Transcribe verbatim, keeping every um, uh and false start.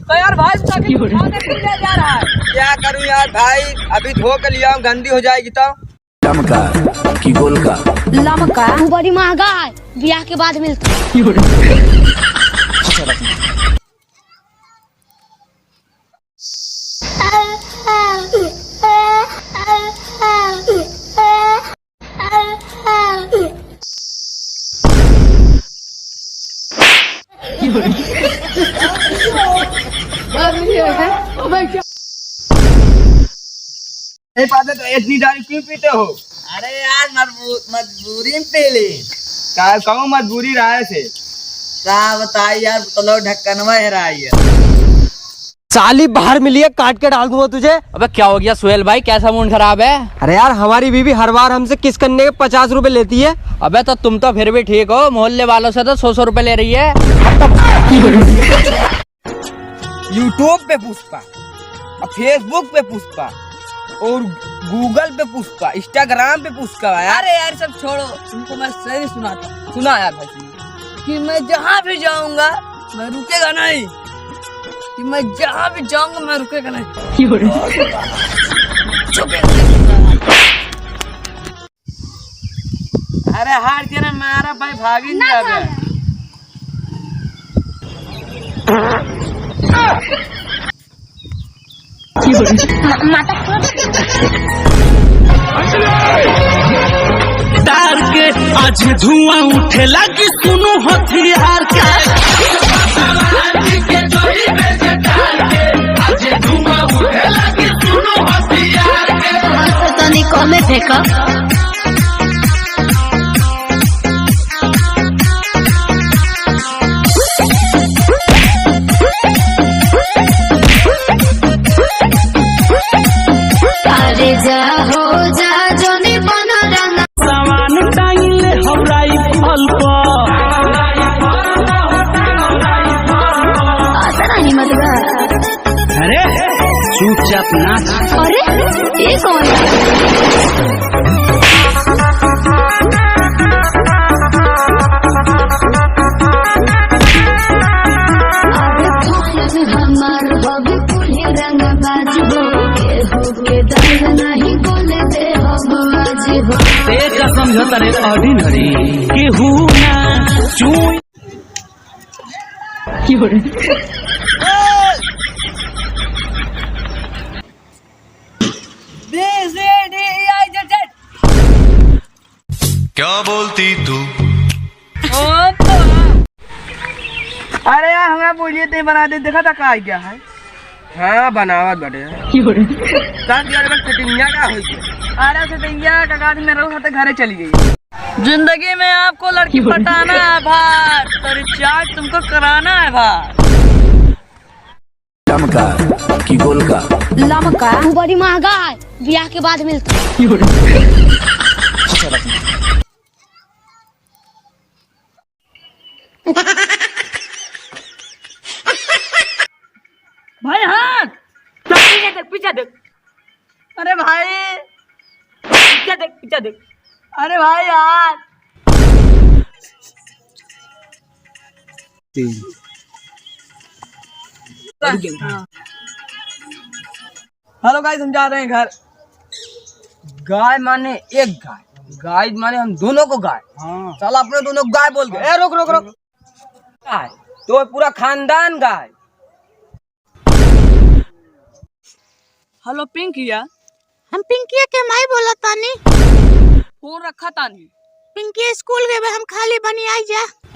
तो यार भाई, तू आखिर उठा के क्यों ले जा रहा है? क्या करूं यार भाई, अभी धो के लिया हूं, गंदी हो जाएगी तो। लमका की गोलका। लमका। तू बड़ी महंगा है, ब्याह के बाद मिलता। नहीं पाते तो इतनी दारू क्यों पीते हो? अरे यार, मजबू-, मजबूरी में पी ली। का, कहूँ मजबूरी रहा है से? का बताई यार, तो लोग ढक्कनवा हेराई है। साली बाहर मिली है, काट के डाल दूंगा तुझे। अबे क्या हो गया सुहेल भाई, कैसा मूड खराब है? अरे यार, हमारी बीवी हर बार हमसे किस करने के पचास रुपए लेती है। अबे तो तुम तो फिर भी ठीक हो, मोहल्ले वालों से तो सौ सौ रुपए ले रही है। YouTube पे पुष्पा, और Facebook पे पुष्पा, और Google पे पुष्पा, Instagram पे पुष्पा यार। अरे यार, सब छोड़ो, तुमको मैं शायरी सुनाता हूँ। सुना यार भाई, सुना। कि मैं जहाँ भी जाऊँगा, मैं रुकेगा नहीं। कि मैं जहाँ भी जाऊँगा, मैं रुकेगा नहीं। अरे हार के ना मारा भाई, भागी ना जावे। तार के आज धुआं उठे लगी, सुनो हथियार के। आज धुआं उठे लगी, सुनो हथियार के। तनी कमे फेंका। अरे जा हो जा, जोनी बनो रंग। सामान टाइले हम राइफल पर। अतना हिम्मत बा। अरे, चुपचाप नाच। अरे, ये कौन है? अरे, हमार बबी कुल्हे रंग बाज हो, केहू के दाल नहीं बोले दे हम आज हो। ते का समझता रे ordinary, केहू ना चूई। B C D E I Z Z। क्या बोलती तू? अरे यार, हमरा बोलिए ते बना दे, देखा था का आ गया है। हाँ, बनावत बाटे। का किया रे, setting का होई गया? अरे setting का का में रहू, तो घरे चली गई। जिंदगी में आपको लड़की पटाना है भाई, तो recharge तुमको कराना है भाई। लमका की गोलका। लमका। तू बड़ी महंगा है, ब्याह के बाद मिलता। भाई हाँ, पीछे देख, पीछे देख। अरे भाई, पीछे देख, पीछे देख। अरे भाई यार। तीन। हाँ। Hello guys, हम जा रहे हैं घर। गाय माने एक गाय, गाय माने हम दोनों को गाय। हाँ। चल अपने दोनों को गाय बोल के। ए, रुक, रुक, रुक। गाय, तो पूरा खानदान गाय। Hello पिंकिया। हम पिंकिया के माई बोला तानी। फोन रखा तानी। पिंकिया स्कूल गए बा, हम खाली बनी आई जा।